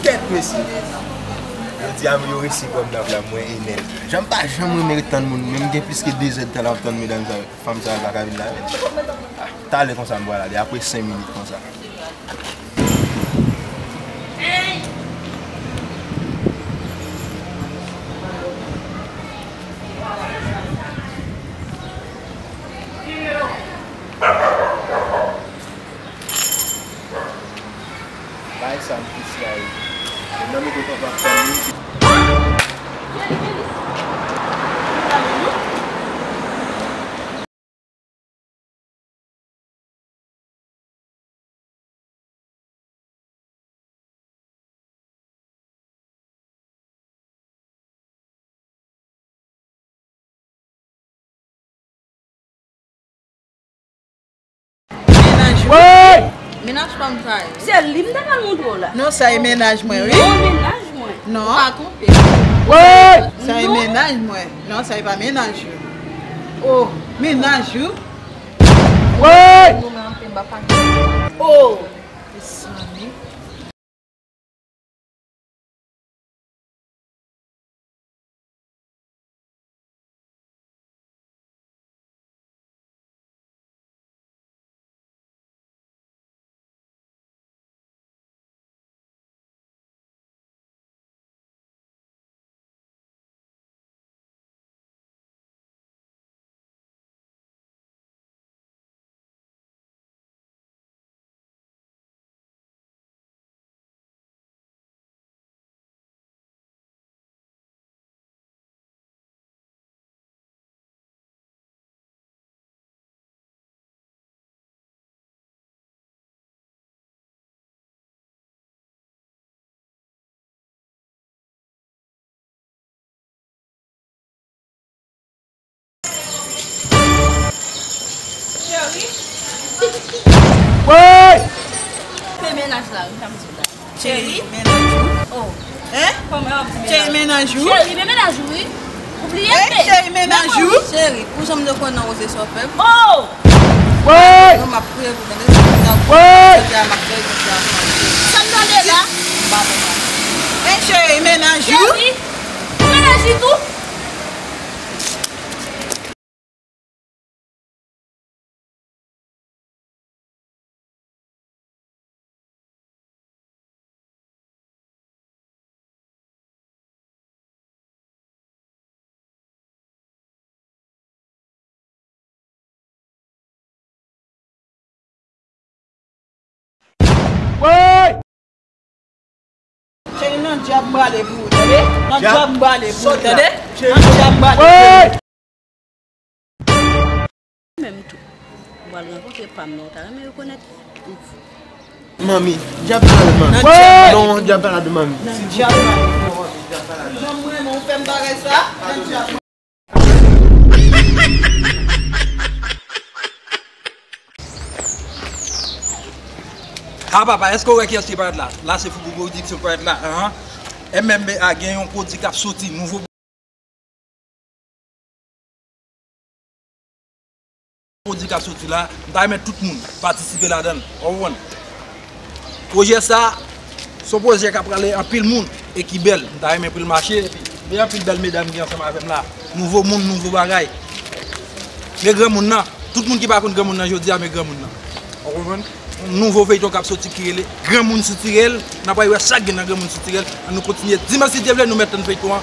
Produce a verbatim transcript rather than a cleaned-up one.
Kèt mesye! Jodi a yo resi pran m nan pla mwen enève. Jan m pa janm renmen ret tann moun, menm gen plis ke de zè d tan la m ap tann medam sa yo, fanm sa yo pa ka vin la. Ah, talè konsa m pral ale, apre senk minit konsa. Bay sa m plis la wi. Mwen nan mete konsa ap tann li. Mennaj ou? Woy! Mennaj pa m sa ye. Se li m ta pral montre w la. Non, sa e mennaj mwen, wi. Non, mennaj mwen. Non. Ou pa twonpe. Woy! Sa e mennaj mwen. Non, sa e pa mennaj ou. Oh, mennaj ou. Woy! Nou men anpil, m pa pale. Oh! Mezanmi. Cheri. Woy! Se mennaj la, wi, sa m di w la. Cheri. Cheri, mennaj ou. Oh. Hein? Kòman w ap di mennaj? Cheri, mennaj ou. Cheri, men mennaj ou, wi. Ou bliye. Hein, cheri, mennaj ou. Cheri, ou janm te konn nan koze sa w fè m? Oh! Woy! Non, m ap priye pou mennaj ou. Woy! Jodi a, m ap fè l konsa. Sa m tande la? M pa konprann. Hein, cheri, mennaj ou. Cheri, ou mennaj li tou? Woy! Cheri, nan dyab m prale pou ou, tande? Nan dyab m prale pou ou, tande? Nan dyab m prale pou ou. Woy! Menm tou. Ou pral rankontre pa m nan, ou ta renmen rekonèt. Manmi, dyab pa la de manmi. Nan dyab. Non, dyab pa la de manmi. Nan dyab. Janm renmen w fè m bagay sa. Nan dyab. Ah papa, èske w wè kiyès ki parèt la? La se Foubou Pwodiksyon parèt la, hein? M M B A gen yon pwodui k ap soti, nouvo pwodui k ap soti la, m ta renmen tout moun patisipe ladan l, w konprann? Pwojè sa, se yon pwojè k ap prale anpil moun e ki bèl. M ta renmen pou l mache, epi gen anpil bèl medam ki ansanm avè m la. Nouvo moun, nouvo bagay. Men granmoun nan, tout moun ki pa konn granmoun nan jodi a, men granmoun nan. W konprann? Yon nouvo feyton k ap soti ki rele Granmoun Sitirèl. N ap wè sa k gen nan Granmoun Sitirèl. An nou kontinye. Dimanch, si Dye vle, nou mèt tann feyton an.